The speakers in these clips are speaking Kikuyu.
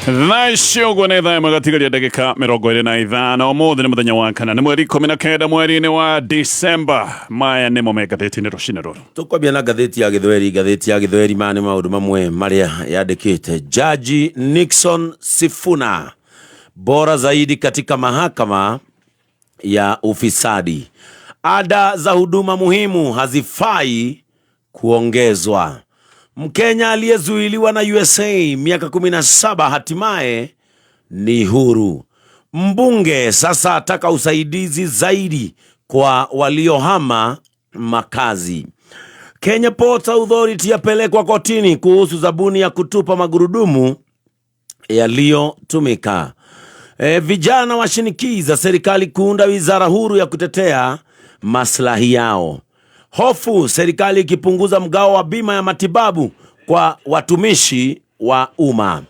Thaa ici ũguo nĩ thaa ĩmwe gatigaria ndagĩka 25. Ũmũthĩ nĩ mũthenya wa kana, nĩ mweri 19 mweri-inĩ wa Disemba. Maya nĩmo me ngathĩti-inĩ rũcinĩ rũrũ. Tũkwambia na ngathĩti ya Gĩthweri. Ngathĩti ya Gĩthweri, maya nĩ maũndũ mamwe marĩa yandĩkĩte. Jaji Nixon Sifuna bora zaidi katika mahakama ya ufisadi. Ada za huduma muhimu hazifai kuongezwa. Mkenya aliyezuiliwa na USA miaka 17 hatimaye ni huru. Mbunge sasa ataka usaidizi zaidi kwa waliohama makazi. Kenya Ports Authority yapelekwa kotini kuhusu zabuni ya kutupa magurudumu yaliyotumika. Vijana washinikiza serikali kuunda wizara huru ya kutetea maslahi yao. Hofu serikali ikipunguza mgao wa bima ya matibabu kwa watumishi wa umma.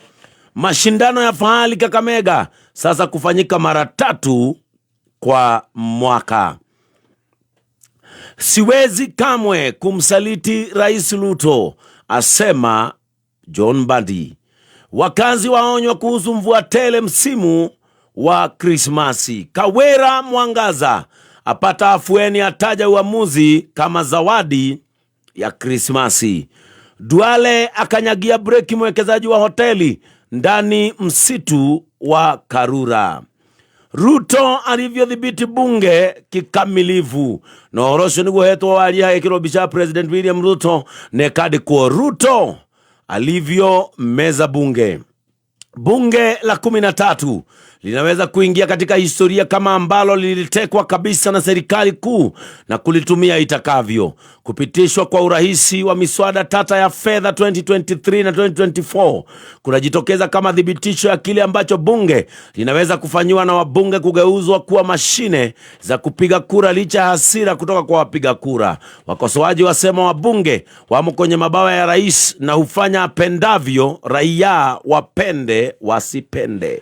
Mashindano ya fahali Kakamega sasa kufanyika mara tatu kwa mwaka. Siwezi kamwe kumsaliti Rais Ruto, asema John Mbadi. Wakazi waonywa kuhusu mvua tele msimu wa Krismasi. Kawera Mwangaza apata afueni, ataja uamuzi kama zawadi ya Krismasi. Duale akanyagia breki mwekezaji wa hoteli ndani msitu wa Karura. Ruto alivyodhibiti bunge kikamilifu. Na ũhoro ũcio nĩguo hetwo waria ĩkĩrwo mbica ya President William Ruto na ĩkandĩkwo Ruto alivyo meza bunge. Bunge la 13 linaweza kuingia katika historia kama ambalo lilitekwa kabisa na serikali kuu na kulitumia itakavyo. Kupitishwa kwa urahisi wa miswada tata ya fedha 2023 na 2024 kunajitokeza kama thibitisho ya kile ambacho bunge linaweza kufanyiwa na wabunge kugeuzwa kuwa mashine za kupiga kura licha ya hasira kutoka kwa wapiga kura. Wakosoaji wasema wabunge wamo kwenye mabawa ya rais na hufanya apendavyo, raia wapende wasipende.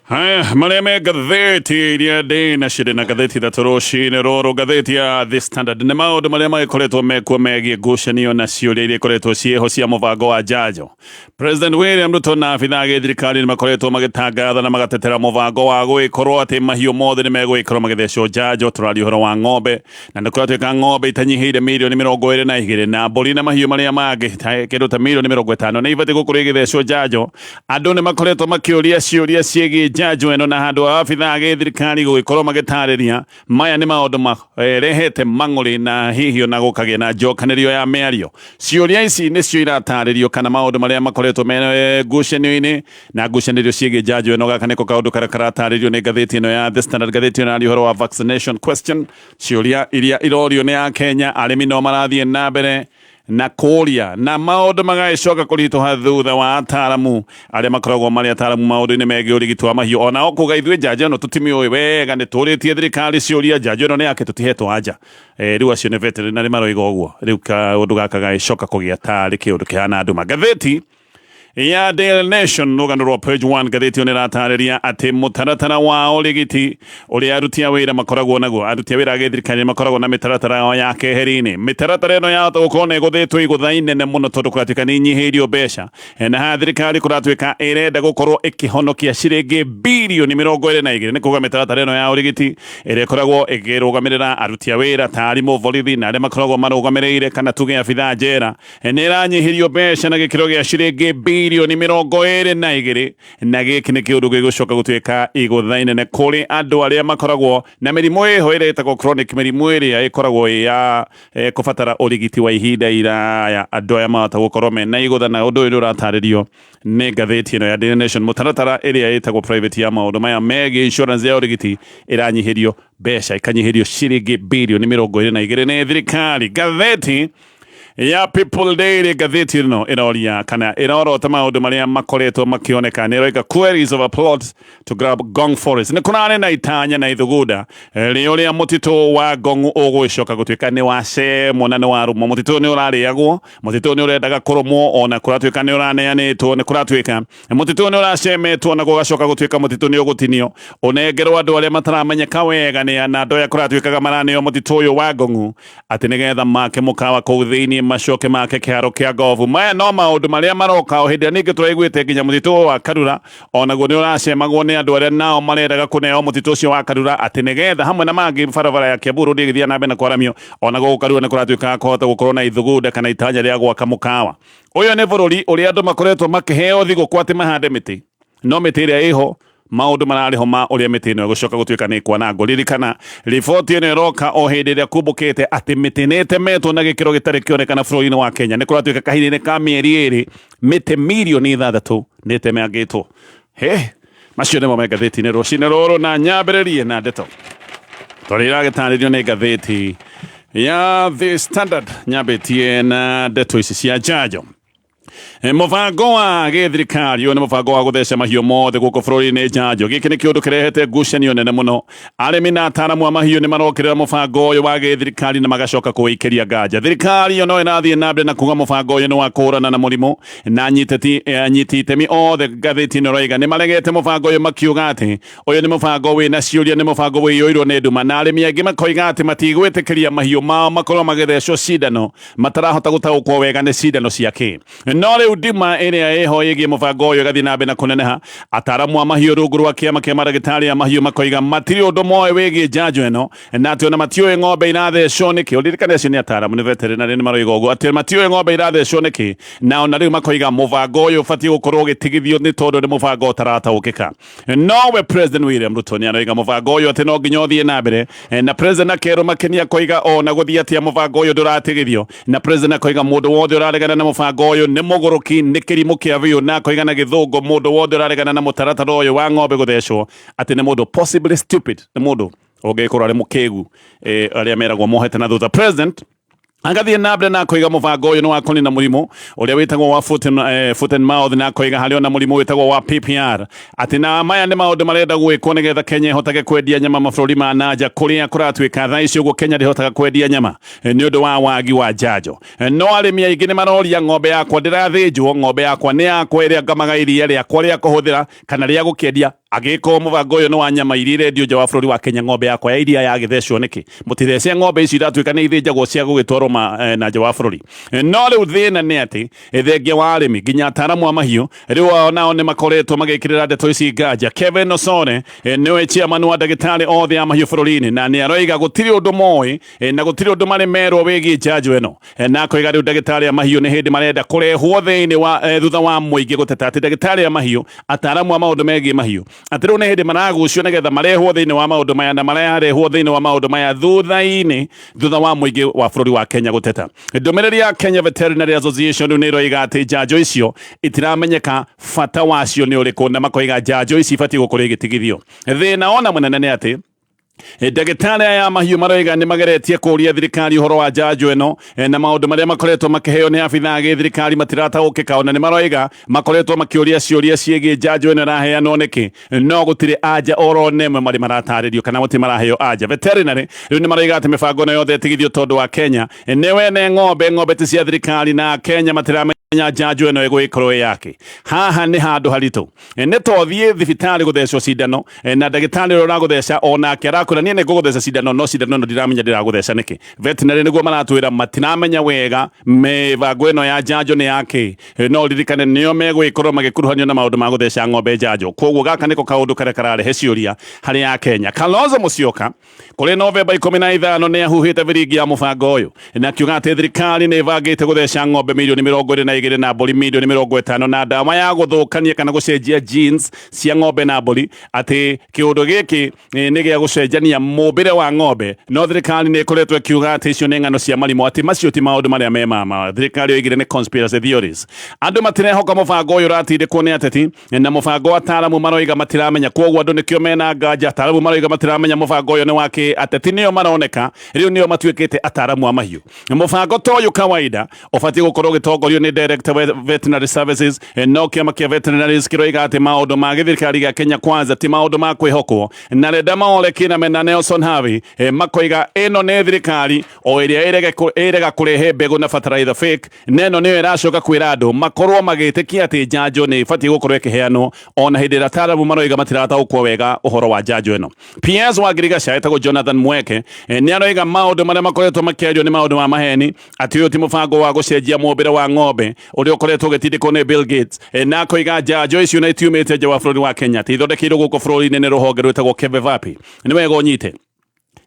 Haya marĩa me ngathĩti iria ndĩ na cirĩ na ngathĩti ithatũ rũcinĩ rũrũ. Ngathĩti ya The Standard, nĩ maũndũ marĩa magĩkoretwo mekuo megiĩ ngucanio na ciũria iria ikoretwo ciĩho cia mũbango wa njanjo. President William Ruto na abithaa a gĩthirikari nĩ makoretwo magĩtangatha na magatetera mũbango wa gũgĩkorwo atĩ mahiũ mothe nĩ megũgĩkorwo magĩthecwo njanjo. Tũraria ũhoro wa ng'ombe, na nĩ kũratuĩka ng'ombe itanyihĩire mirioni 22 na mbũri na mahiũ marĩa mangĩ kĩndũ ta mirioni 50 nĩ ibatiĩ gũkorwo igĩthecwo njanjo. Andũ nĩ makoretwo makĩũria ciũria ciĩgiĩ njanjo ĩno, na handũ ha abithaa a gĩthirikari gũgĩkorwo magĩtarĩria, maya nĩ maũndũ marehete mang'ũrĩ na hihi ona gũkagĩa na njokanĩrio ya mĩario. Ciũria ici nĩcio iratarĩrio kana maũndũ marĩa makoretwo me ngucanio-inĩ na ngucanĩrio ciĩgiĩ njanjo ĩno. Gaka nĩko kaũndũ karĩa karatarĩrio nĩ ngathĩti ĩno ya The Standard. Ngathĩti ĩno yaria ũhoro wa vaccination question, ciũria iria irorio nĩ Akenya. Arĩmi no marathiĩ na mbere na kũria, na maũndũ magagĩcoka kũritũha thutha wa ataramu arĩa makoragwo marĩ ataramu maũndũ-inĩ megiĩ ũrigiti wa mahiũ onao kuga ithuĩ njanjo ĩno tũtimĩũĩ wega, nĩ tũrĩtie thirikari ciũria, njanjo ĩno nĩ yake, tũtihetwo anja. Rĩu acio nĩ veterinary maroiga ũguo. Rĩu kaũndũ gaka gagĩcoka kũgĩa tarĩ kĩũndũ kĩhana nduma. Ngathĩti ya Daily Nation, rũgano rwa page 1, ngathĩti ĩyo nĩratarĩria atĩ mũtaratara wa ũrigiti ũrĩa aruti a wĩra makoragwo naguo, aruti a wĩra a gĩthirikari makoragwo na mĩtaratara yao ya keheri-inĩ. Mĩtaratara ĩno yahota gũkorwo nĩ ĩgũthĩtwo igũtha inene mũno tondũ kũratuĩka nĩ inyihĩirio mbeca. Na haha thirikari kũratuĩka ĩrenda gũkorwo ĩkĩhonokia ciringi birioni 22. Nĩ kuga mĩtaratara ĩno ya ũrigiti ĩrĩa ĩkoragwo ĩkĩrũgamĩrĩra aruti a wĩra ta arimũ, borithi na arĩa makoragwo marũgamĩrĩire kana tuge abithaa njera, nĩ ĩranyihĩrio mbeca na gĩkĩro gĩa ciringi birioni 22, na gĩkĩ nĩ kĩũndũ gĩgũcoka gũtuĩka igũtha inene kũrĩ andũ arĩa makoragwo na mĩrimũ ĩho ĩrĩa ĩtagwo chronic, mĩrimũ ĩrĩa ĩkoragwo ĩ ya kũbatara ũrigiti wa ihinda iraya. Andũ aya mahota gũkorwo mena igũtha, na ũndũ ũyũ nĩ ũratarĩrio nĩ ngathĩti ĩno ya Daily Nation. Mũtaratara ĩrĩa ĩtagwo private ya maũndũ maya megiĩ insurance ya ũrigiti ĩranyihĩrio mbeca, ĩkanyihĩrio ciringi birioni 22 nĩ thirikari. Ngathĩti ya People Daily, ngathĩti ĩno ĩroria kana ĩrorota maũndũ marĩa makoretwo makĩoneka. Nĩ ĩroiga queries of a plot to grab Ngong Forest. Nĩ kũrarĩ na itanya na ithugunda rĩ ũrĩa mũtitũ wa Ngong ũgũcoka gũtuĩka nĩ wacemwo na nĩ warũmwo. Mũtitũ nĩ ũrarĩagwo, mũtitũ nĩ ũrendaga kũrũmwo, ona kũratuĩka nĩ ũraneanĩtwo. Nĩ kũratuĩka mũtitũ nĩ ũracemetwo na gũgacoka gũtuĩka mũtitũ nĩ ũgũtinio ũnengerwo andũ arĩa mataramenyeka wega nĩ na andũ aya kũratuĩkaga maraneo mũtitũ ũyũ wa Ngong'u atĩ nĩgetha make mũkawa kũu thĩinĩ. macoke make kĩharo kĩa gobu. Maya no maũndũ marĩa maroka o hĩndĩ ĩrĩa ningĩ tũraiguĩte nginya mũtitũ wa Karura onaguo nĩ ũracemagwo nĩ andũ arĩa nao marendaga kũneo mũtitũ ũcio wa Karura atĩ nĩgetha hamwe na mangĩ barabara ya Kiambu Road ĩgĩthiĩ na mbere na kwaramio ona gũkũ Karura nĩ kũratuĩka kũhota gũkorwo na ithugunda kana itanya rĩa gwaka mũkawa. Ũyũ nĩ bũrũri ũrĩa andũ makoretwo makĩheo thigũkũ atĩ mahande mĩtĩ, no mĩtĩ ĩrĩa ĩho maũndũ mararĩ ho ma ũrĩa mĩtĩ ĩno ĩgũcoka gũtuĩka nĩ ĩkwanangwo. Ririkana riboti ĩno ĩroka o hĩndĩ ĩrĩa kumbũkĩte atĩ mĩtĩ nĩ ĩtemetwo na gĩkĩro gĩtarĩ kĩonekana bũrũri-inĩ wa Kenya. Nĩ kũratuĩka kahinda-inĩ ka mĩeri 2 mĩtĩ mirioni 6 nĩ ĩtemangĩtwo. He, macio nĩmo me ngathĩti-inĩ rũcinĩ rũrũ, na nyambĩrĩrie na ndeto tondũ iragĩtarĩrio nĩ ngathĩti ya The Standard. Nyambĩtie na ndeto ici cia njanjo. Mũbango wa gĩthirikari ũyũ nĩ mũbango wa gũtheca mahiũ mothe gũkũ bũrũri-inĩ njanjo. Gĩkĩ nĩ kĩũndũ kĩrehete ngucanio nene mũno. Arĩmi na ataaramu a mahiũ nĩ marokĩrĩra mũbango ũyũ wa gĩthirikari na magacoka kũwĩikĩria nganja. Thirikari yo no ĩrathiĩ na mbere na kuga mũbango ũyũ nĩ wa kũhũrana na mũrimũ, na anyiti itemi othe ngathĩti ĩno ĩroiga nĩ maregete mũbango ũyũ, makiuga atĩ ũyũ nĩ mũbango wĩna ciũria, nĩ mũbango wĩiyũirwo nĩ nduma, na arĩmi aingĩ makoiga atĩ matigwĩtĩkĩria mahiũ mao makorwo magĩthecwo cindano matarahota gũtaũkwo wega nĩ cindano cia kĩ. No rĩu ndima ĩrĩa ĩho ĩgiĩ mũbango ũyũ ĩgathiĩ na mbere na kũneneha. Ataaramu a mahiũ rungu rwa kĩama kĩa maragĩtarĩ a mahiũ makoiga matirĩ ũndũ moĩ wĩgiĩ njanjo ĩno, na atĩ ona matiũĩ ng'ombe irathecwo nĩkĩ. Ũririkane acio nĩ ataaramu, nĩ veterinary, nĩ maroiga ũguo atĩ matiũĩ ng'ombe irathecwo nĩkĩ, na ona rĩu makoiga mũbango ũyũ ũbatiĩ gũkorwo ũgĩtigithio nĩ tondũ nĩ mũbango ũtarataũkĩka. Nowe President William Ruto nĩ aroiga mũbango ũyũ atĩ no nginya ũthiĩ na mbere, na President akerwo makenia akoiga ona gũthiĩ atĩa mũbango ũyũ ndũratigithio, na President akoiga mũndũ wothe ũraregana na mũbango ũyũ nĩ mũgũrũki, nĩ kĩrimũ kĩa biũ, na akoiga na gĩthũngũ mũndũ wothe ũraregana na mũtaratara ũyũ wa ng'ombe gũthecwo atĩ nĩ mũndũ possibly stupid, nĩ mũndũ ũngĩkorwo arĩ mũkĩgu, arĩa meragwo mohete na thutha. President agathiĩ na mbere na akoiga mũbango ũyũ nĩ wa kũnina mũrimũ ũrĩa wĩtagwo wa foot and mouth, na akoiga harĩ ona mũrimũ wĩtagwo wa PPR, atĩ na maya nĩ maũndũ marenda gwĩkwo nĩgetha Kenya ĩhotage kwendia nyama mabũrũri ma nanja, kũrĩa kũratuĩka thaa ici ũguo Kenya ndĩhotaga kwendia nyama nĩ ũndũ wa wagi wa njanjo. No arĩmi aingĩ nĩ maroria, ng'ombe yakwa ndĩrathĩnjwo, ng'ombe yakwa nĩ yakwa ĩrĩa ngamaga iria rĩakwa rĩa kũhũthĩra kana rĩa gũkĩendia. Angĩkorwo mũbango ũyũ nĩ wa nyama iria irendio nja wa bũrũri wa Kenya, ng'ombe yakwa ya iria yagĩthecwo nĩkĩ? Mũtithece ng'ombe ici iratuĩka nĩ ithĩnjagwo cia gũgĩtwarwo na nja wa bũrũri. No rĩu thĩna nĩ atĩ thengia wa arĩmi nginya ataaramu a mahiũ rĩu ao nao nĩ makoretwo magĩkĩrĩra ndeto ici nganja. Kevin Osore nĩwe chairman wa ndagĩtarĩ othe a mahiũ bũrũri-inĩ, na nĩ aroiga gũtirĩ ũndũ moĩ na gũtirĩ ũndũ marĩ merwo wĩgiĩ njanjo ĩno, na akoiga rĩu ndagĩtarĩ a mahiũ nĩ hĩndĩ marenda kũrehwo thĩinĩ wa thutha wa mũingĩ gũteta atĩ ndagĩtarĩ a mahiũ, ataaramu a maũndũ megiĩ mahiũ, atĩ rĩu nĩ hĩndĩ maragucio nĩgetha marehwo thĩinĩ wa maũndũ maya, na mararehwo thĩinĩ wa maũndũ maya thutha-inĩ thutha wa mũingĩ wa bũrũri wa Kenya gũteta. Ndũmĩrĩri ya Kenya Veterinary Association rĩu nĩ ĩroiga atĩ njanjo icio itiramenyeka bata wacio nĩ ũrĩkũ, na makoiga njanjo ici ibatiĩ gũkorwo igĩtigithio. Thĩna ona mũnene nĩ atĩ ndagĩtarĩ aya a mahiũ maroiga nĩ mageretie kũũria thirikari ũhoro wa njanjo ĩno, na maũndũ marĩa makoretwo makĩheo nĩ abithaa a gĩthirikari matirataũkĩka. Ona nĩ maroiga makoretwo makĩũria ciũria ciĩgiĩ njanjo ĩno ĩraheanwo nĩkĩ, no gũtirĩ anja oro nemwe marĩ maratarĩrio kana gũtirĩ maraheo anja. Veterinary rĩu nĩ maroiga atĩ mĩbango ĩno yothe ĩtigithio tondũ wa Kenya nĩ wene ng'ombe, ng'ombe ti cia thirikari, na Kenya matiramenya njanjo ĩno ĩgũgĩkorwo ĩ yake. Haha nĩ handũ haritũ. Nĩ to thiĩ thibitarĩ gũthecwo cindano, na ndagĩtarĩ ũrĩa ũragũtheca onake arakwĩra niĩ nĩ ngũgũtheca cindano, no cindano ĩno ndiramenya ndĩragũtheca nĩkĩ. Veterinary nĩguo maratwĩra matiramenya wega mĩbango ĩno ya njanjo nĩ yakĩ, no ririkane nĩo megũgĩkorwo magĩkuruhanio na maũndũ ma gũtheca ng'ombe njanjo. Koguo gaka nĩko kaũndũ karĩa kararehe ciũria harĩ Akenya. Kalonzo Musyoka kũrĩ Novemba 15 nĩ ahuhĩte biringi ya mũbango ũyũ na akiuga atĩ thirikari nĩ ĩbangĩte gũtheca ng'ombe mirioni 22 na mbũri mirioni 50 na ndawa ya gũthũkania kana gũcenjia genes cia ng'ombe na mbũri, atĩ kĩũndũ gĩkĩ nĩ gĩa gũcenjania mũmbĩre wa ng'ombe. No thirikari nĩ ĩkoretwo ĩkiuga atĩ icio nĩ ng'ano cia marimũ, atĩ macio ti maũndũ marĩa me mama. Thirikari yoigire nĩ conspiracy theories. Andũ matirehoka mũbango ũyũ ũratindĩkwo nĩ ateti, na mũbango ataaramu maroiga matiramenya, kwoguo andũ nĩkĩo mena nganja. Ataaramu maroiga matiramenya mũbango ũyũ nĩ wakĩ. Ateti nĩo maroneka rĩu nĩo matuĩkĩte ataaramu a mahiũ. Mũbango ta ũyũ kawaida ũbatiĩ gũkorwo ũgĩtongorio nĩ director wa veterinary services. No kĩama kĩa veterinaries kĩroiga atĩ maũndũ ma gĩthirikari gĩa Kenya Kwanza ti maũndũ ma kwĩhokwo, na Lenda Maole Kiname na Nelson Havi makoiga ĩno nĩ thirikari o ĩrĩa ĩrega kũrehe mbegũ na fertilizer fake, na ĩno nĩyo ĩracoka kwĩra andũ makorwo magĩtĩkia atĩ njanjo nĩ ĩbatiĩ gũkorwo ĩkĩheanwo ona hĩndĩ ĩrĩa ataaramu maroiga matirataũkwo wega ũhoro wa njanjo ĩno. PS wa Ngirigaca etagwo Jonathan Mweke nĩ aroiga maũndũ marĩa makoretwo makĩario nĩ maũndũ ma maheni, atĩ ũyũ ti mũbango wa gũcenjia mũmbĩre wa ng'ombe ũrĩa ũkoretwo ũgĩtindĩkwo nĩ Bill Gates, na akoiga njanjo icio na itiumĩte nja wa bũrũri wa Kenya, atĩ ithondekeirwo gũkũ bũrũri-inĩ nĩ rũhonge rwĩtagwo Kevevapi. Nĩ wega ũnyite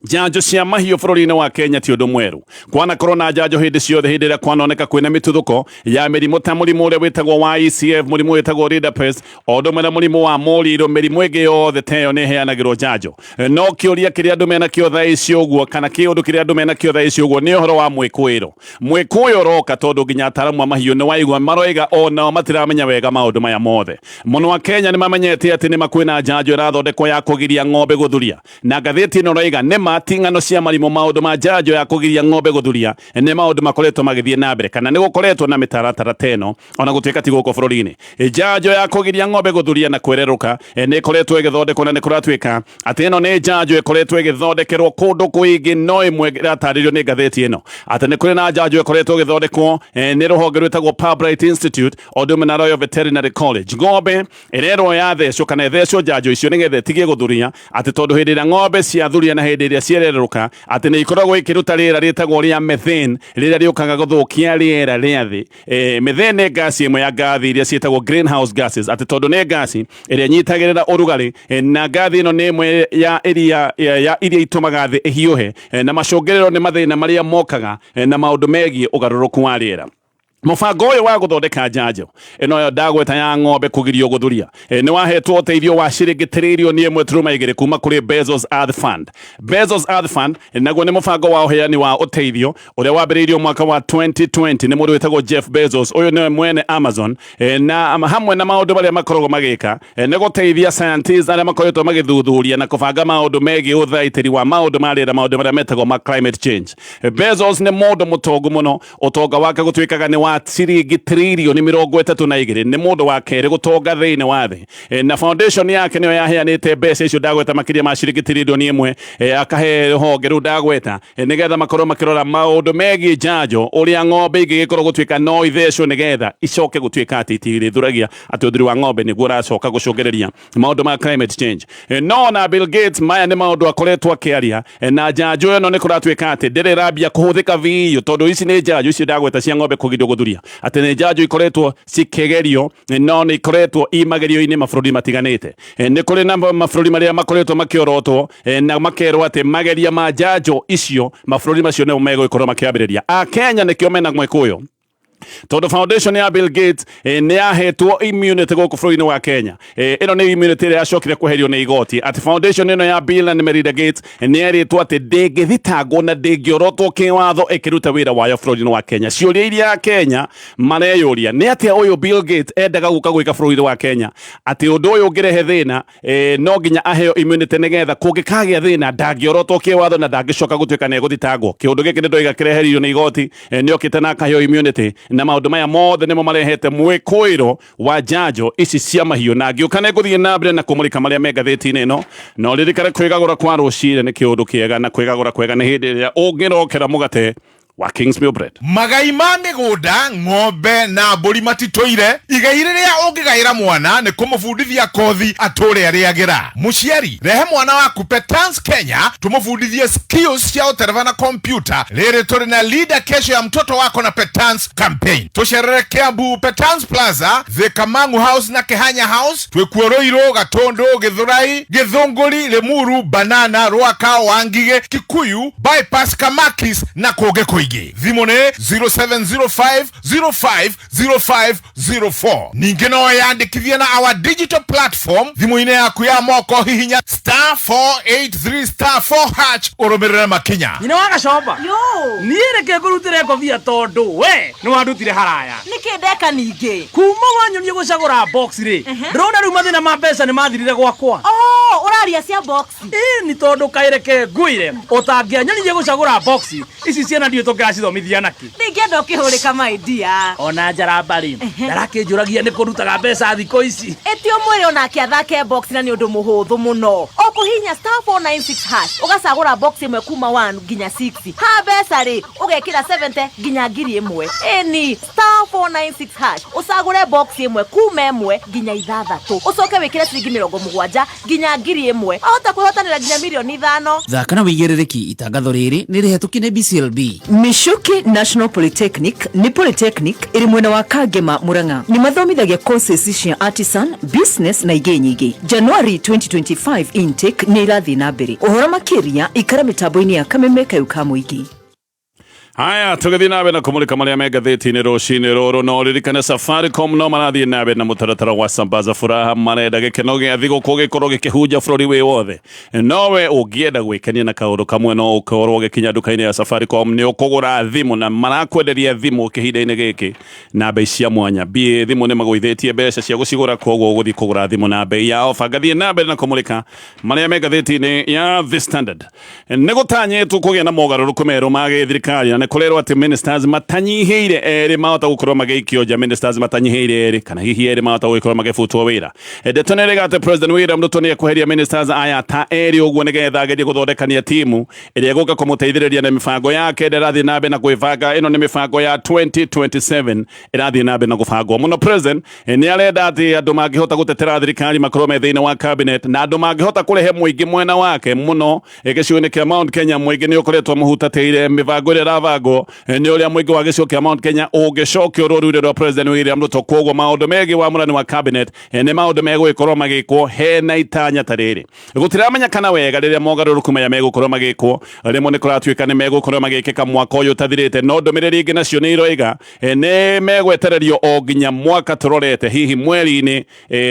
njanjo cia mahiũ bũrũri-inĩ wa Kenya ti ũndũ mwerũ. Kwanakorwo na njanjo hĩndĩ ciothe hĩndĩ ĩrĩa kwanoneka kwĩna mĩtuthũko ya mĩrimũ ta mũrimũ ũrĩa wĩtagwo wa ECF, mũrimũ wĩtagwo Rinderpest, o ũndũ ũmwe na mũrimũ wa mũrirũ. Mĩrimũ ĩngĩ yothe ta ĩyo nĩ ĩheanagĩrwo njanjo. No kĩũria kĩrĩa andũ menakĩo thaa ici ũguo, kana kĩũndũ kĩrĩa andũ menakĩo thaa ici ũguo, nĩ ũhoro wa mwĩkũĩro. Mwĩkũĩro ũroka tondũ nginya ataaramu a mahiũ nĩ waigua maroiga onao matiramenya wega maũndũ maya mothe. Mũno a Kenya nĩ mamenyete atĩ nĩ makwĩna njanjo ĩrathondekwo ya kũgiria ng'ombe gũthuria, na ngathĩti ĩno ĩroiga nĩ ma ti ng'ano cia marimũ. Maũndũ ma njanjo ya kũgiria ng'ombe gũthuria nĩ maũndũ makoretwo magĩthiĩ na mbere, kana nĩ gũkoretwo na mĩtaratara ta ĩno ona gũtuĩka ti gũkũ bũrũri-inĩ. Njanjo ya kũgiria ng'ombe gũthuria na kwererũka nĩ ĩkoretwo ĩgĩthondekwo, na nĩ kũratuĩka atĩ ĩno nĩ njanjo ĩkoretwo ĩgĩthondekerwo kũndũ kũingĩ. No ĩmwe ĩratarĩrio nĩ ngathĩti ĩno atĩ nĩ kũrĩ na njanjo ĩkoretwo ĩgĩthondekwo nĩ rũhonge rwĩtagwo Pirbright Institute o ũndũ ũmwe na Royal Veterinary College. Ng'ombe ĩrerwo yathecwo kana ĩthecwo njanjo icio nĩgetha ĩtige gũthuria, atĩ tondũ hĩndĩ ĩrĩa ng'ombe ciathuria na hĩndĩ ĩrĩa ciererũka, atĩ nĩ ikoragwo ikĩruta rĩera rĩtagwo rĩa methane, rĩrĩa rĩũkaga gũthũkia rĩera rĩa thĩ. Methane nĩ ngasi ĩmwe ya ngathi iria ciĩtagwo greenhouse gases, atĩ tondũ nĩ ngasi ĩrĩa ĩnyitagĩrĩra ũrugarĩ, na ngathi ĩno nĩ ĩmwe ya iria ya iria itũmaga thĩ ĩhiũhe, na macũngĩrĩro nĩ mathĩna marĩa mokaga na maũndũ megiĩ ũgarũrũku wa rĩera. Mũbango ũyũ wa gũthondeka njanjo ĩno yo ndagweta ya ng'ombe kũgirio gũthuria nĩ wahetwo ũteithio wa ciringi 1.2 trillion kuma kũrĩ Bezos Earth Fund. Bezos Earth Fund naguo nĩ mũbango wa ũheani wa ũteithio ũrĩa wambĩrĩirio mwaka wa 2020 nĩ mũndũ wĩtagwo Jeff Bezos. Ũyũ nĩwe mwene Amazon, na hamwe na maũndũ marĩa makoragwo magĩka nĩ gũteithia scientists arĩa makoretwo magĩthuthuria na kũbanga maũndũ megiĩ ũthaitĩri wa maũndũ ma rĩera, maũndũ marĩa metagwo ma climate change. Bezos nĩ mũndũ mũtongu mũno, ũtonga wake gũtuĩkaga nĩ wa ciringi 32 trillion, nĩ mũndũ wa kerĩ gũtonga thĩinĩ wa thĩ. Na foundation yake nĩyo yaheanĩte mbeca icio ndagweta, makĩria ma ciringi 1 trillion, akahe rũhonge rũu ndagweta, nĩgetha makorwo makĩrora maũndũ megiĩ njanjo, ũrĩa ng'ombe ingĩgĩkorwo gũtuĩka no ithecwo nĩgetha icoke gũtuĩka atĩ itirĩthuragia, atĩ ũthuri wa ng'ombe nĩguo ũracoka gũcũngĩrĩria maũndũ ma climate change. No na Bill Gates, maya nĩ maũndũ akoretwo akĩaria, na njanjo ĩno nĩ kũratuĩka atĩ ndĩrĩ ĩrambia kũhũthĩka biũ, tondũ ici nĩ njanjo icio ndagweta cia ng'ombe kũgirio gũthuria, atĩ nĩ njanjo ikoretwo cikĩgerio, no nĩ ikoretwo i magerio-inĩ mabũrũri matiganĩte. Nĩ kũrĩ na mabũrũri marĩa makoretwo makĩorotwo na makerwo atĩ mageria ma njanjo icio mabũrũri macio nĩmo megũgĩkorwo makĩambĩrĩria. A Kenya nĩkĩo mena mwĩkũyũ, tondũ foundation ya Bill Gates nĩ yahetwo immunity gũkũ bũrũri-inĩ wa Kenya. Ĩno nĩ immunity ĩrĩa yacokire kweherio nĩ igoti, atĩ foundation ĩno ya Bill and Melinda Gates nĩ yerĩtwo atĩ ndĩngĩthitangwo na ndĩngĩorotwo kĩwatho ĩkĩruta wĩra wayo bũrũri-inĩ wa Kenya. Ciũria iria Kenya mareyũria nĩ atĩa ũyũ Bill Gates endaga gũka gwĩka bũrũri-inĩ wa Kenya, atĩ ũndũ ũyũ ũngĩrehe thĩna, no nginya aheo immunity nĩgetha kũngĩkagĩa thĩna ndangĩorotwo kĩwatho na ndangĩcoka gũtuĩka nĩ egũthitangwo. Kĩũndũ gĩkĩ nĩ ndoiga kĩreheririo nĩ igoti, nĩ okĩte na akaheo immunity, na maũndũ maya mothe nĩmo marehete mwĩkũĩro wa njanjo ici cia mahiũ. Na ngĩũka nĩ ngũthiĩ na mbere na kũmũrĩka marĩa me ngathĩti-inĩ ĩno. Na ũririkane, kwĩgagũra kwa rũcinĩ nĩ kĩũndũ kĩega, na kwĩgagũra kwega nĩ hĩndĩ ĩrĩa ũngĩrokera mũgate wa Kingsmill Bread. Magai ma mĩgũnda, ng'ombe na mbũri matitũire. Igai rĩrĩa ũngĩgaĩra mwana nĩ kũmũbundithia kothi atũre arĩagĩra. Mũciari, rehe mwana waku Petans Kenya tũmũbundithie skills cia ũtereba na kompyuta. Rĩrĩ tũrĩ na Linda Kesho ya Mtoto Wako na Petans campaign. Tũcerere Kiambu Petans Plaza, Thika Mangu House na Kihanya House. Twĩkuo Ruiru, Gatundu, Githurai, Githunguri, Limuru, Banana, Ruaka, Wangige, Kikuyu Bypass, Kamakis na kũngĩ kũingĩ. Thimũ nĩ 0705 05 0504. Ningĩ no yandĩkithie na our digital platform thimũ-inĩ yaku ya moko. Hihinya *483*4# ũrũmĩrĩre makinya. Nyina wa Gacomba. Yo. Niĩ reke ngũrutĩre ngobia tondũ we nĩ wandutire haraya. Nĩkĩ ndeka ningĩ? Kuma wanyonie gũcagũra box rĩ, ndĩrona rĩu mathĩna ma mbeca nĩ mathirire gwakwa. Oh, ũraria Ũraria cia box. Ĩĩ ni tondũ kaĩreke ngwĩre ũtangĩanyonirie gũcagũra box ici ciana ndiũĩ tũngĩracithomithia nakĩ. Ndingĩenda ũkĩhũrĩka my dear. Ona njaramba rĩ, ndarakĩnjũragia nĩ kũrutaga mbeca thikũ ici. Ĩti ũmwĩre onake athake box na nĩ ũndũ mũhũthũ mũno. Ũkũhihinya *496# ũgacagũra box ĩmwe kuma 1 nginya 6. Ha mbeca rĩ, ũgekĩra 70 nginya 1000. Ĩni *496# ũcagũre box ĩmwe kuma ĩmwe nginya ithathatũ. Ũcoke wĩkĩre ciringi 70 nginya 1000. Wahota kwĩhotanĩra nginya 5,000,000. Thaka na wĩigĩrĩrĩki itangatho rĩrĩ nĩ rĩhetũkie nĩ BCLB. Michuki National Polytechnic nĩ polytechnic ĩrĩ mwena wa Kangema Murang'a. Nĩ mathomithagia courses cia artisan, business na ingĩ nyingĩ. January 2025 intake nĩ ĩrathiĩ na mbere. Ũhoro makĩria ikara mĩtambo-inĩ ya Kameme Kayũ ka Mũingĩ. Haya, tũgĩthiĩ na mbere na kũmũrĩka marĩa me ngathĩti-inĩ rũcinĩ rũrũ, no ririkane Safaricom no marathiĩ na mbere na mũtaratara wa Sambaza Furaha, marenda gĩkeno gĩa thigũkũ gĩkorwo gĩkĩhunja bũrũri wĩ wothe. Nowe ũngĩenda gwĩkenia na kaũndũ kamwe no ũkorwo ũgĩkinya nduka-inĩ ya Safaricom nĩ ũkũgũra thimũ, na marakwenderia thimũ kĩhinda-inĩ gĩkĩ na bei cia mwanya. Mbĩ thimũ nĩ magũithĩtie mbeca cia gũcigũra, koguo ũgũthiĩ kũgũra thimũ na bei ya ofa. Ngathiĩ na mbere na kũmũrĩka marĩa me ngathĩti-inĩ ya The Standard. Nĩ gũtanyĩtwo kũgĩa na mogarũrũku merũ ma gĩthirikari, na nĩ kũrerwo atĩ ministers matanyihĩire erĩ mahota gũkorwo magĩikio nja, ministers matanyihĩire erĩ kana hihi erĩ mahota gũkorwo magĩbutwo wĩra. Ndeto nĩ ĩrĩga atĩ President William Ruto nĩ ekweheria ministers aya ta erĩ ũguo nĩgetha agerie gũthondekania timu ĩrĩa ĩgũka kũmũteithĩrĩria na mĩbango yake ĩrĩa ĩrathiĩ na mbere na gwĩbanga. Ĩno nĩ mĩbango ya 2027 ĩrathiĩ na mbere na gũbangwo mũno. President nĩ arenda atĩ andũ mangĩhota gũtetera thirikari makorwo me thĩinĩ wa cabinet, na andũ mangĩhota kũrehe mũingĩ mwena wake mũno gĩcigo-inĩ kĩa Mount Kenya. Mũingĩ nĩ ũkoretwo mũhutatĩire mĩbango ĩrĩa ĩrabangwo nĩ ũrĩa mũingĩ wa gĩcigo kĩa Mount Kenya ũngĩcokio rũũru-inĩ rwa President William Ruto. Koguo maũndũ megiĩ wamũrani wa cabinet nĩ maũndũ megũgĩkorwo magĩkwo hena itanya ta rĩrĩ. Gũtiramenyekana wega rĩrĩa mogarũrũku maya megũkorwo magĩkwo, rĩmwe nĩ kũratuĩka nĩ megũkorwo magĩkĩka mwaka ũyũ ũtathirĩte, no ndũmĩrĩri ingĩ nacio nĩ iroiga nĩ megwetererio o nginya mwaka tũrorete, hihi mweri-inĩ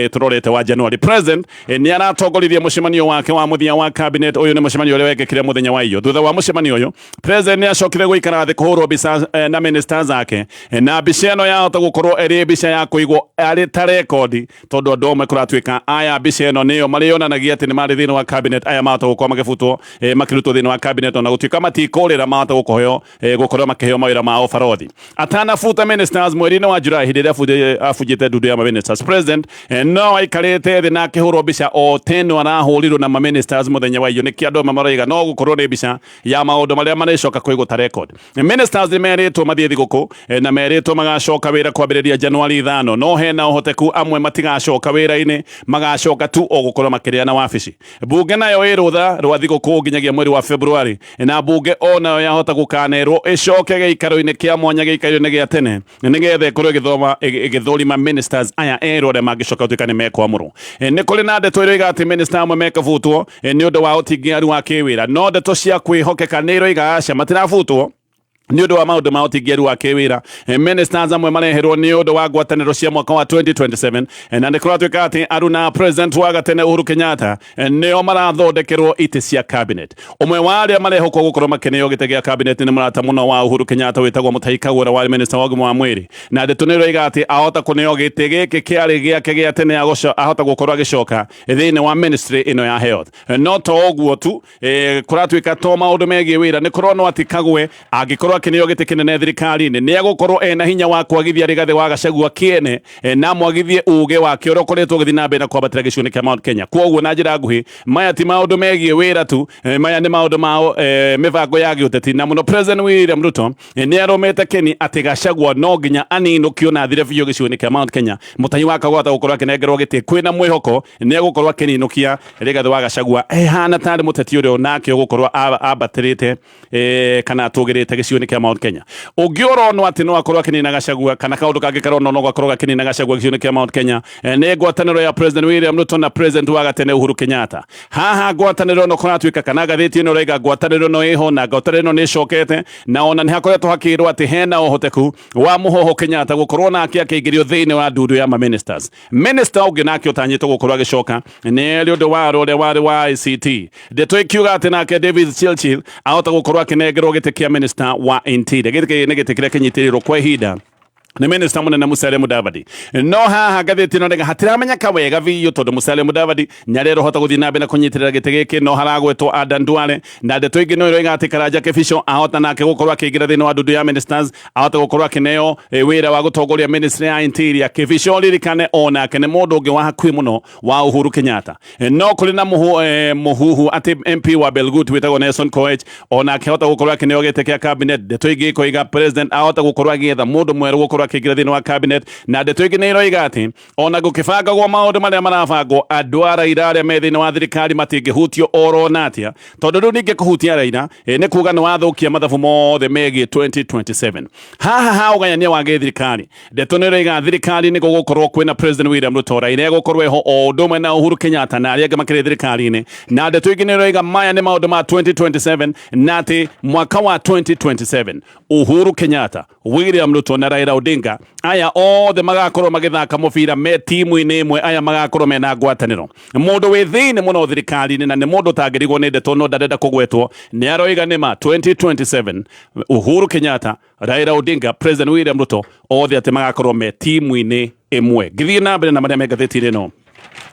tũrorete wa January. President nĩ aratongoririe mũcemanio wake wa mũthia wa cabinet. Ũyũ nĩ mũcemanio ũrĩa wekĩkire mũthenya wa iyo. Thutha wa mũcemanio ũyũ, President nĩ acokire gũikara thĩ kũhũrwo mbica na ministers ake, na mbica ĩno yahota gũkorwo ĩrĩ mbica ya kũigwo arĩ ta rekondi, tondũ andũ amwe kũratuĩka aya mbica ĩno nĩyo marĩonanagia atĩ nĩ marĩ thĩinĩ wa cabinet. Aya mahota gũkorwo magĩbutwo makĩrutwo thĩinĩ wa cabinet, ona gũtuĩka matikũrĩra mahota gũkũheo gũkorwo makĩheo mawĩra ma ũbarothi. Atanabuta ministers mweri-inĩ wa July, hĩndĩ ĩrĩa abunjĩte ndundu ya ministers, President no aikarĩte thĩ na akĩhũrwo mbica o teno arahũrirwo na ma ministers mũthenya wa iyo. Nĩkĩo andũ amwe maroiga no gũkorwo nĩ mbica ya maũndũ marĩa marĩcoka kũigwo ta record. Ministers nĩ merĩtwo mathiĩ thigũkũ na merĩtwo magacoka wĩra kwambĩrĩria Januari 5, no hena ũhoteku amwe matigacoka wĩra-inĩ, magacoka tu o gũkorwo makĩrĩa na wabici. Bunge nayo ĩ rũtha rwa thigũkũ nginyagia mweri wa February, na bunge o nayo yahota gũkanerwo ĩcoke gĩikaro-inĩ kĩa mwanya, gĩikaro-inĩ gĩa tene, nĩgetha ĩkorwo ĩgĩthoma ĩgĩthũrima ministers aya erũ arĩa mangĩcoka gũtuĩka nĩ mekwamũrwo. Nĩ kũrĩ na ndeto iroiga atĩ minister amwe mekũbutwo nĩ ũndũ wa ũtingiaru wa kĩwĩra, no ndeto cia kwĩhokeka nĩ iroiga aca matirabutwo nĩ ũndũ wa maũndũ ma ũtingiaru wa kĩwĩra. Ministers amwe mareherwo nĩ ũndũ wa ngwatanĩro cia mwaka wa 2027, na nĩ kũratuĩka atĩ aruna President wa gatene Uhuru Kenyatta nĩo marathondekerwo itĩ cia cabinet. Ũmwe wa arĩa marehokwo gũkorwo makĩneo gĩtĩ gĩa cabinet nĩ mũrata mũno wa Uhuru Kenyatta wĩtagwo Mutahi Kagwe, ũrĩa warĩ minister wa ũgima wa mwĩrĩ, na ndeto nĩ ĩroiga atĩ ahota kũneo gĩtĩ gĩkĩ kĩarĩ gĩake gĩa tene, ahota gũkorwo agĩcoka thĩinĩ wa ministry ĩno ya health. No to ũguo tu, kũratuĩka to maũndũ megiĩ wĩra, nĩ kũronwo atĩ Kagwe angĩkorwo akĩneo gĩtĩ kĩnene thirikari-inĩ nĩ egũkorwo ena hinya wa kwagithia Rigathĩ wa Gachagua kĩene, na mwagithie uge wake ũrĩa ũkoretwo ũgĩthiĩ na mbere na kwambatĩra gĩcigo-inĩ kĩa Mount Kenya. Koguo na njĩra nguhĩ, maya ti maũndũ megiĩ wĩra tu, maya nĩ maũndũ ma mĩbango ya gĩũteti, na mũno President William Ruto nĩ arũmĩte kĩni atĩ Gachagua no nginya aninũkio na athire biũ gĩcigo-inĩ kĩa Mount Kenya. Mutahi wa Kagwe ahota gũkorwo akĩnengerwo gĩtĩ kwĩna mwĩhoko nĩ egũkorwo akĩninũkia Rigathĩ wa Gachagua, ehana tarĩ mũteti ũrĩa onake ũgũkorwo ambatĩrĩte kana atũgĩrĩte gĩcigo-inĩ kĩa Mount Kenya. Ũngĩ ũronwo atĩ no akorwo akĩnina Gachagua, kana kaũndũ kangĩ karonwo no gakorwo gakĩnina Gachagua gĩcigo-inĩ kĩa Mount Kenya, nĩ ngwatanĩro ya President William Ruto na President wa gatene Uhuru Kenyatta. Haha ngwatanĩro ĩno kũratuĩka kana ngathĩti ĩno ĩraiga ngwatanĩro ĩno ĩho na ngwatanĩro ĩno nĩ ĩcokete, na ona nĩ hakoretwo hakĩrwo atĩ hena ũhoteku wa Mũhoho Kenyatta gũkorwo nake akĩingĩrio thĩinĩ wa ndundu ya ma ministers. Minister ũngĩ nake ũtanyĩtwo gũkorwo agĩcoka nĩ Eliud Owalo ũrĩa warĩ wa ICT. Ndeto ikiuga atĩ nake David Churchill ahota gũkorwo akĩnengerwo gĩtĩ kĩa minister wa Interior. Gĩtĩ nĩ gĩtĩ kĩrĩa kĩnyitĩrĩirwo kwa ihinda Nĩ minista mũnene Musalia Mudavadi. No haha ngathĩti ĩno rĩga hatiramenyeka wega biũ, tondũ Musalia Mudavadi nĩarerũhota gũthiĩ na mbere na kũnyitĩrĩra gĩtĩ gĩkĩ, no haragwetwo Adan Duale, na ndeto ingĩ no iroiga atĩ Karanja Kĩbico ahota nake gũkorwo akĩingĩra thĩinĩ wa ndundu ya ministers, ahota gũkorwo akĩneo wĩra wa gũtongoria ministry ya interior. Kĩbico, ririkane, onake nĩ mũndũ ũngĩ wa hakuhĩ mũno wa Uhuru Kenyatta. No kũrĩ na mũhuhu atĩ MP wa Belgut wĩtagwo Nelson Koech onake ahota gũkorwo akĩneo gĩtĩ kĩa cabinet. Ndeto ingĩ ikoiga president ahota gũkorwo agĩetha mũndũ mwerũ gũkorwo akĩingĩra thĩinĩ wa cabinet, na ndeto ingĩ nĩ iroiga atĩ ona gũkĩbangagwo maũndũ marĩa marabangwo, andũ a Raila arĩa me thĩinĩ wa thirikari matingĩhutio oro na atĩa, tondũ rĩu ningĩ kũhutia Raila nĩ kuga nĩ wathũkia mathabu mothe megiĩ 2027. Haha ha ũgayania wa gĩthirikari, ndeto nĩ ĩroiga thirikari nĩ gũgũkorwo kwĩna President William Ruto, Raila egũkorwo eho o ũndũ ũmwe na Uhuru Kenyatta na arĩa angĩ makĩrĩ thirikari-inĩ. Na ndeto ingĩ nĩ ĩroiga maya nĩ maũndũ ma 2027, na atĩ mwaka wa 2027 Uhuru Kenyatta, William Ruto na Raila Odinga, aya othe magakorwo magĩthaka mũbira me timu-inĩ ĩmwe, aya magakorwo mena ngwatanĩro. Mũndũ wĩ thĩinĩ mũno thirikari-inĩ na nĩ mũndũ ũtangĩrigwo nĩ ndeto no ndarenda kũgwetwo nĩ aroiga nĩma 2027 Uhuru Kenyatta, Raila Odinga, President William Ruto, othe atĩ magakorwo me timu-inĩ ĩmwe. Ngĩthiĩ na mbere na marĩa me ngathĩti-inĩ ĩno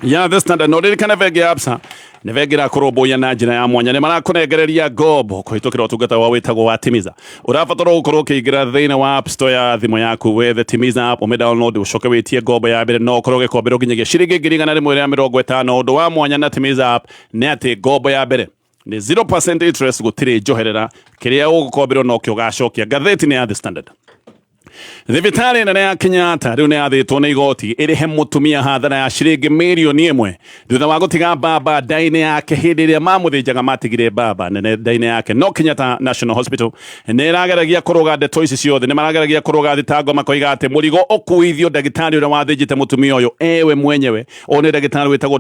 ya The Standard, no ririkane bengi ya Absa nĩ bengi ĩrakũrũmbũiya na njĩra ya mwanya. Nĩ marakũnengereria ngombo kũhĩtũkĩra ũtungata wa wĩtagwo wa Timiza. Ũrabatara gũkorwo ũkĩingĩra thĩinĩ wa App Store ya thimũ yaku, wethe Timiza app, ũmĩ download, ũcoke wĩtie ngombo ya mbere. No ũkorwo ũgĩkomberwo nginyagia ciringi 150,000. Ũndũ wa mwanya na Timiza app nĩ atĩ ngombo ya mbere nĩ 0% interest, gũtirĩ njoherera, kĩrĩa ũgũkomberwo nokĩo ũgacokia. Ngathĩti nĩ ya The Standard. Thibitarĩ nene ya Kenyatta rĩu nĩ yathĩtwo nĩ igoti ĩrĩhe mũtumia hathara ya ciringi 1 mirioni thutha wa gũtiga mbamba nda-inĩ yake hĩndĩ ĩrĩa mamũthĩnjaga. Matigire mbamba nene nda-inĩ yake, no Kenyatta National Hospital nĩ ĩrageragia kũrũga ndeto ici ciothe, nĩ marageragia kũrũga thitango, makoiga atĩ mũrigo ũkuithio ndagĩtarĩ ũrĩa wathĩnjĩte mũtumia ũyũ ewe mwenyewe. Ũyũ nĩ ndagĩtarĩ wĩtagwo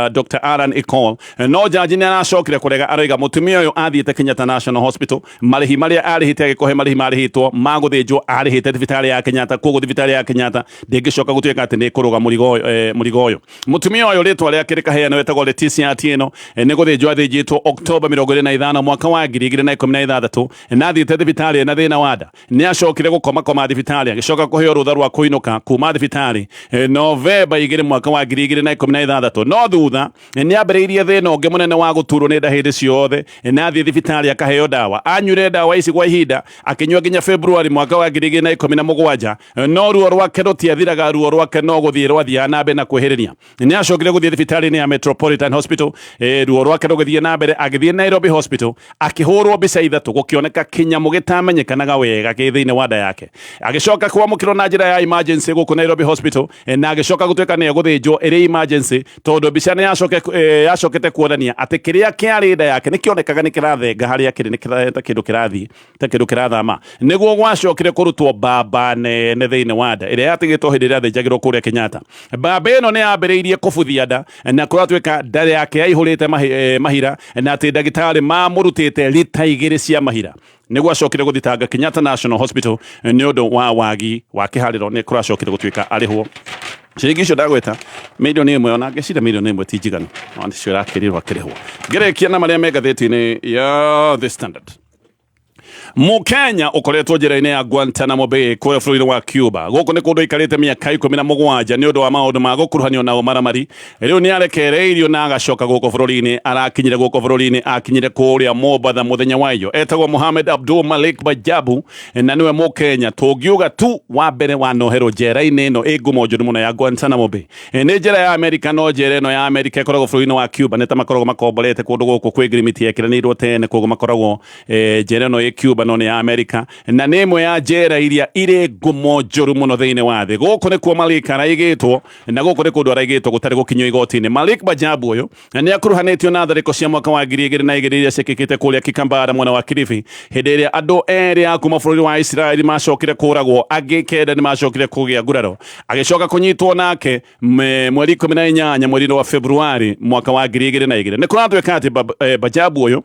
Dr. Alan Ecol, no jaji nĩ aracokire kũrega. Aroiga mũtumia ũyũ athiĩte Kenyatta National Hospital, marĩhi marĩa arĩhĩte, agĩkũhe marĩhi marĩhĩtwo ma gũthĩnjwo, arĩhĩte thibitarĩ ya Kenyatta, koguo thibitarĩ ya Kenyatta ndĩngĩcoka gũtuĩka atĩ nĩ ĩkũrũga mũrigo ũyũ, mũrigo ũyũ. Mũtumia ũyũ, rĩtwa rĩake rĩkaheanwo, etagwo Leticia Atieno, nĩ gũthĩnjwo athĩnjĩtwo Oktoba 25 mwaka wa 2016, na athiĩte thibitarĩ ena thĩna wa nda. Nĩ acokire gũkoma koma thibitarĩ, agĩcoka kũheo rũtha rwa kũinũka kuma thibitarĩ Novemba 2 mwaka wa 2016, no thutha nĩ ambĩrĩirie thĩna ũngĩ mũnene wa gũturwo nĩ nda hĩndĩ ciothe, na athiĩ thibitarĩ akaheo ndawa. Anyuire ndawa ici kwa ihinda, akĩnyua nginya February mwaka wa 2017, no ruo rwake rũtiathiraga. Ruo rwake no gũthiĩ rwathiaga na mbere na kwĩhĩrĩria. Nĩ acokire gũthiĩ thibitarĩ-inĩ ya Metropolitan Hospital, ruo rwake rũgĩthiĩ na mbere. Agĩthiĩ Nairobi Hospital, akĩhũrwo mbica ithatũ, gũkĩoneka kĩnyamũ gĩtamenyekanaga wega gĩ thĩinĩ wa nda yake. Agĩcoka kwamũkĩrwo na njĩra ya emergency gũkũ Nairobi Hospital, na agĩcoka gũtuĩka nĩ egũthĩnjwo ĩrĩ emergency, tondũ mbica nĩ yacokete kuonania atĩ kĩrĩa kĩarĩ nda yake nĩ kĩonekaga nĩ kĩrathenga harĩa kĩrĩ, nĩ ta kĩndũ kĩrathiĩ, ta kĩndũ kĩrathama. Nĩguo gwacokire kũrutwo mbamba nene thĩinĩ wa nda ĩrĩa yatigĩtwo hĩndĩ ĩrĩa athĩnjagĩrwo kũrĩa Kenyatta. Mbamba ĩno nĩ yambĩrĩirie kũbuthia nda, na kũratuĩka nda yake yaihũrĩte mahira, na atĩ ndagĩtarĩ mamũrutĩte rita 2 cia mahira. Nĩguo acokire gũthitanga Kenyatta National Hospital nĩ ũndũ wa wagi wa kĩharĩro. Nĩ kũracokire gũtuĩka arĩhwo ciringi icio ndagweta, 1 mirioni. Ona ngĩciria 1 mirioni ti njiganu, no nĩcio ĩrakĩrirwo akĩrĩhwo. Ngĩrĩkia na marĩa me ngathĩti-inĩ ya The Standard. Mũkenya ũkoretwo njĩra-inĩ ya Guantanamo Bay kũrĩa bũrũri wa Cuba, gũkũ nĩ kũndũ aikarĩte mĩaka 17 nĩ ũndũ wa maũndũ ma gũkuruhanio na ũmaramari, rĩu nĩ arekereirio na agacoka gũkũ bũrũri-inĩ. Arakinyire gũkũ bũrũri-inĩ, akinyire kũrĩa Mombatha mũthenya wa iyo. Etagwo Mohamed Abdul Malik Bajabu, na nĩwe Mũkenya tũngiuga tu wa mbere wanoherwo njera-inĩ ĩno ĩ ngumo njũru mũno ya Guantanamo Bay. Nĩ njera ya Amerika, no njera ĩno ya Amerika ĩkoragwo bũrũri-inĩ wa Cuba. Nĩ ta makoragwo makomborete kũndũ gũkũ kwĩ ngirimiti yekĩranĩirwo tene, koguo makoragwo njera ĩno ĩ Cuba no nĩ ya Amerika, na nĩ ĩmwe ya njera iria irĩ ngumo njũru mũno thĩinĩ wa thĩ. Gũkũ nĩkuo Malik araigĩtwo, na gũkũ nĩ kũndũ araigĩtwo gũtarĩ gũkinyio igoti-inĩ. Malik Bajabu ũyũ nĩ akuruhanĩtio na tharĩko cia mwaka wa 2002 iria ciĩkĩkĩte kũrĩa Kikambara mwena wa Kilifi, hĩndĩ ĩrĩa andũ erĩ a kuma bũrũri wa Isiraeli macokire kũragwo, angĩ kenda nĩ macokire kũgĩa nguraro. Agĩcoka kũnyitwo nake mweri 18 mweri-inĩ wa Februari mwaka wa 2002. Nĩ kũratuĩka atĩ Bajabu ũyũ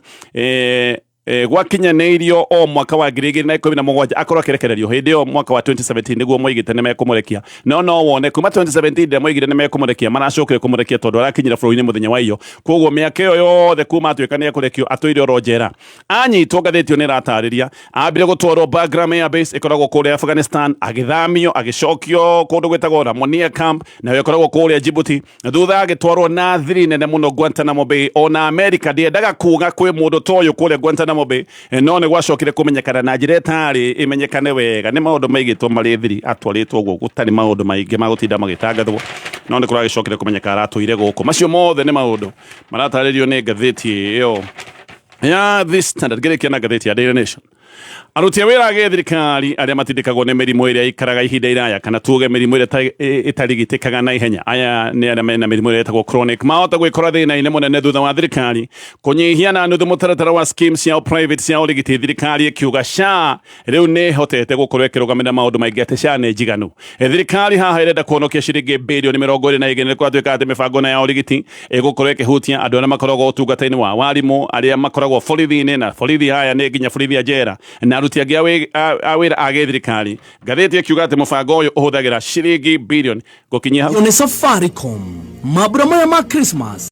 Gwakinyanĩirio o mwaka wa 2017 akorwo akĩrekererio. Hĩndĩ ĩyo mwaka wa 2017 nĩguo moigĩte nĩ mekũmũrekia, no wone kuma 2017 rĩrĩa moigire nĩ mekũmũrekia, maracokire kũmũrekia tondũ arakinyire bũrũri-inĩ mũthenya wa iyo. Koguo mĩaka ĩyo yothe kuma atuĩka nĩ ekũrekio atũire oro njera. Anyitwo, ngathĩti ĩyo nĩ ĩratarĩria, ambire gũtwarwo Bagram Air Base ĩkoragwo kũrĩa Afghanistan, agĩthamio agĩcokio kũndũ gwĩtagwo Ramonia Camp, nayo ĩkoragwo kũrĩa Djibouti, na thutha agĩtwarwo na thiri nene mũno Guantanamo Bay. Ona America ndĩendaga kuga kwĩ mũndũ ta ũyũ kũrĩa Guantanamo Bay, no nĩ gwacokire kũmenyekana na njĩra ĩtarĩ ĩmenyekane wega. Nĩ maũndũ maigĩtwo marĩ thiri, atwarĩtwo ũguo gũtarĩ maũndũ maingĩ ma gũtinda magĩtangathwo, no nĩ kũragĩcokire kũmenyeka aratũire gũkũ. Macio mothe nĩ maũndũ maratarĩrio nĩ ngathĩti ĩyo ya The Standard. Ngĩrĩkia na ngathĩti ya Daily Nation, aruti a wĩra a gĩthirikari arĩa matindĩkagwo nĩ mĩrimũ ĩrĩa ikaraga ihinda iraya, kana tuge mĩrimũ ĩrĩa ĩtarigitĩkaga na ihenya, aya nĩ arĩa mena mĩrimũ ĩrĩa ĩtagwo chronic, mahota gwĩkora thĩna-inĩ mũnene thutha wa thirikari kũnyihia na nuthu mũtaratara wa schemes cia private cia ũrigiti. Thirikari ĩkiuga SHA rĩu nĩ ĩhotete gũkorwo ĩkĩrũgamĩrĩra maũndũ maingĩ, atĩ SHA nĩ njiganu. Thirikari haha ĩrenda kũhonokia ciringi birioni 22. Nĩ kwatuĩka atĩ mĩbango ĩno ya ũrigiti ĩgũkorwo ĩkĩhutia andũ arĩa makoragwo ũtungata-inĩ wa warimũ, arĩa makoragwo borithi-inĩ, na borithi haya nĩ nginya borithi a njera na aruti angĩ a wĩra a gĩthirikari. Ngathĩti ĩkiuga atĩ mũbango ũyũ ũhũthagĩra ciringi birioni gũkinyia hau. Nĩ Safaricom mambura maya ma Christmas.